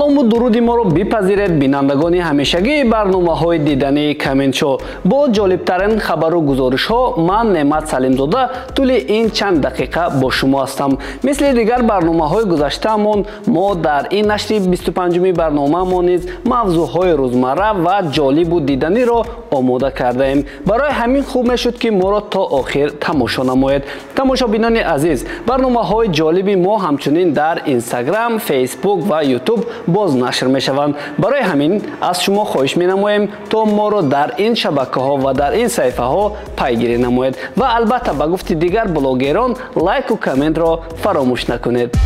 Салому дуруди моро бипазиред, бинандагони ҳамешагии барномаҳои дидании Каменшоу. Бо ҷолибтарин хабару гузоришҳо ман, Неъмат Салимзода, тӯли ин чанд дақиқа бо шумо ҳастам. Мисли дигар барномаҳои гузаштаамон, мо дар ин нашри 25-уми барномаамон низ мавзӯъҳои рӯзмарра ва ҷолибу диданиро омода кардаем. Барои ҳамин хуб мешуд, ки моро то охир тамошо намоед. Тамошобинони азиз, барномаҳои ҷолиби мо ҳамчунин дар Инстаграм, Фейсбук ва Ютуб боз нашр мешаванд. Барои ҳамин аз шумо хоҳиш менамоем, то моро дар ин шабакаҳо ва дар ин саҳифаҳо пайгирӣ намоед ва албатта, ба гуфти дигар блогерон, лайку комментро фаромӯш накунед.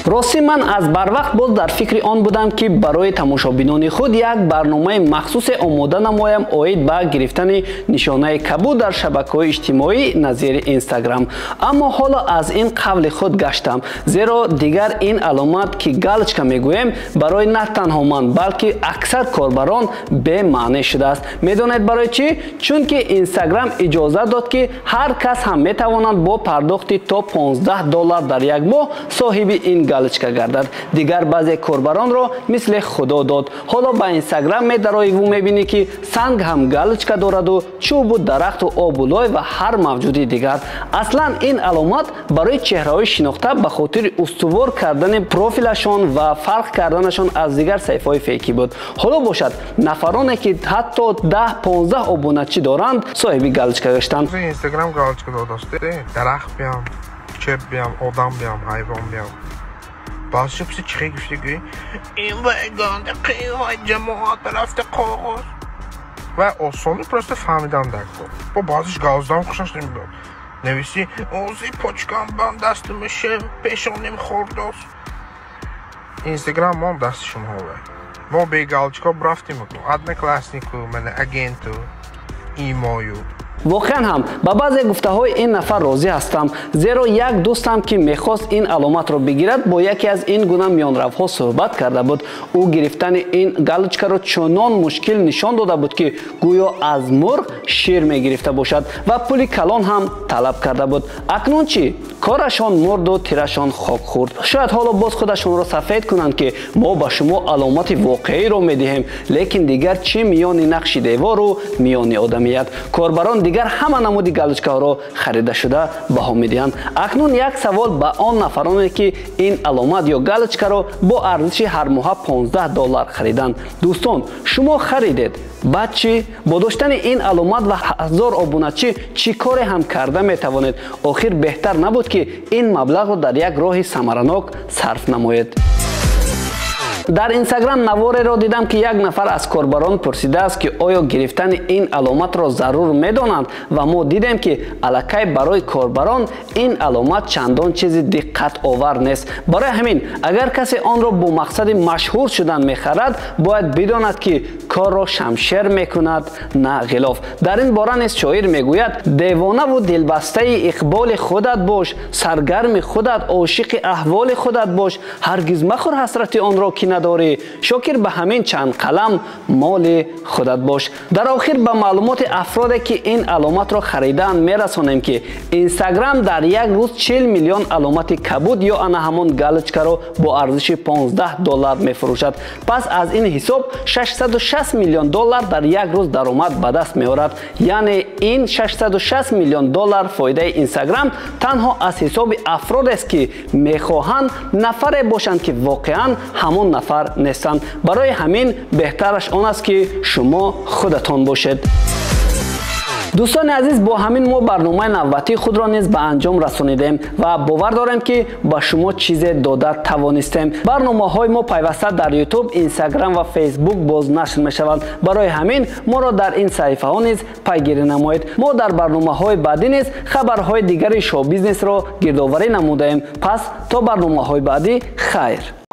Ростӣ, ман аз барвақт боз дар фикри он будам, ки барои тамошобинони худ як барномаи махсусе омода намоям оид ба гирифтани нишонаи кабуд дар шабакаҳои иҷтимоӣ назири Инстаграм. Аммо ҳоло аз ин қавли худ гаштам, зеро дигар ин аломат, ки галочка мегӯем, барои на танҳо ман, балки аксар корбарон бемаънӣ шудааст. Медонед барои чӣ? Чунки Инстаграм иҷозат дод, ки ҳар кас ҳам метавонад бо пардохти то 15 доллар дар як моҳ соҳиби ин галочка гардад. Дигар баъзе корбаронро мисли худо дод. Ҳоло ба Инстаграм медароиву мебинӣ, ки санг ҳам галочка дораду чӯбу дарахту обу лой ва ҳар мавҷуди дигар. Аслан ин аломат барои чеҳраҳои шинохта ба хотири устувор кардани профилашон ва фарқ карданашон аз дигар саҳифаҳои фейкӣ буд. Ҳоло бошад, нафароне, ки ҳатто 10-15 обуначӣ доранд, соҳиби галочка гаштанд. Инстаграм галочка додааст, дарахт биям, чӯб биям, одам биям, ҳайвон биям. Баъзеша писи чихе гуфти, гӯй ин вайганда қивай ҷамоат рафта қоғоз ва осони просто фаҳмидан дар кор. Бо баъзеш галздан хушаш намедод, нависи ози почкам банд, дастим шев, пешоним хӯрдост. Инстаграм мон дасти шумоҳове. Мо бе галочка рафтем, Однокласснику, мана, агенту, имою. Воқеан ҳам ба баъзе гуфтаҳои ин нафар розӣ ҳастам, зеро як дӯстам, ки мехост ин аломатро бигирад, бо яке аз ин гуна миёнравҳо суҳбат карда буд. Ӯ гирифтани ин галочкаро чунон мушкил нишон дода буд, ки гӯё аз мурғ шир мегирифта бошад, ва пули калон ҳам талаб карда буд. Акнун чӣ? Корашон мурду тирашон хок хӯрд. Шояд ҳоло боз худашонро сафед кунанд, ки мо ба шумо аломати воқеиро медиҳем, лекин дигар чӣ миёни нақши девору миёни одамият? Корбарон дигар ҳама намуди галочкаҳоро харидашуда баҳо медиҳанд. Акнун як савол ба он нафароне, ки ин аломат ё галочкаро бо арзиши ҳармоҳа 15 доллар хариданд. Дӯстон, шумо харидед, баъд чӣ? Бо доштани ин аломат ва 1000 обуначӣ чӣ коре ҳам карда метавонед? Охир беҳтар набуд, ки ин маблағро дар як роҳи самаранок сарф намоед? Дар Инстаграм навореро дидам, ки як нафар аз корбарон пурсидааст, ки оё гирифтани ин аломатро зарур медонанд, ва мо дидем, ки аллакай барои корбарон ин аломат чандон чизи диққатовар нест. Барои ҳамин, агар касе онро бо мақсади машҳур шудан мехарад, бояд бидонад, ки корро шамшер мекунад, на ғилоф. Дар ин бора низ шоир мегӯяд: «Девонаву дилбастаи иқболи худат бош, саргарми худат, ошиқи аҳволи худат бош. Ҳаргиз махӯр ҳасрати онро, ки надорӣ, шокир ба ҳамин чанд қалам моли худат бош». Дар охир ба маълумоти афроде, ки ин аломатро харидаанд, мерасонем, ки Инстаграм дар як рӯз 40 миллион аломати кабуд ё ана ҳамон галочкаро бо арзиши 15 доллар мефурӯшад. Пас аз ин ҳисоб 660 миллион доллар дар як рӯз даромад ба даст меорад. Яъне ин 660 миллион доллар фоидаи Инстаграм танҳо аз ҳисоби афродест, ки мехоҳанд нафаре бошанд, ки воқеан ҳамон нафар нестанд. Барои ҳамин беҳтараш он аст, ки шумо худатон бошед. Дӯстони азиз, бо ҳамин мо барномаи навбатии худро низ ба анҷом расонидем ва бовар дорем, ки ба шумо чизе дода тавонистем. Барномаҳои мо пайваста дар Ютуб, Инстаграм ва Фейсбук бознашр мешаванд. Барои ҳамин моро дар ин саҳифаҳо низ пайгирӣ намоед. Мо дар барномаҳои баъдӣ низ хабарҳои дигари шоу-бизнесро гирдоварӣ намудаем. Пас то барномаҳои баъдӣ, хайр.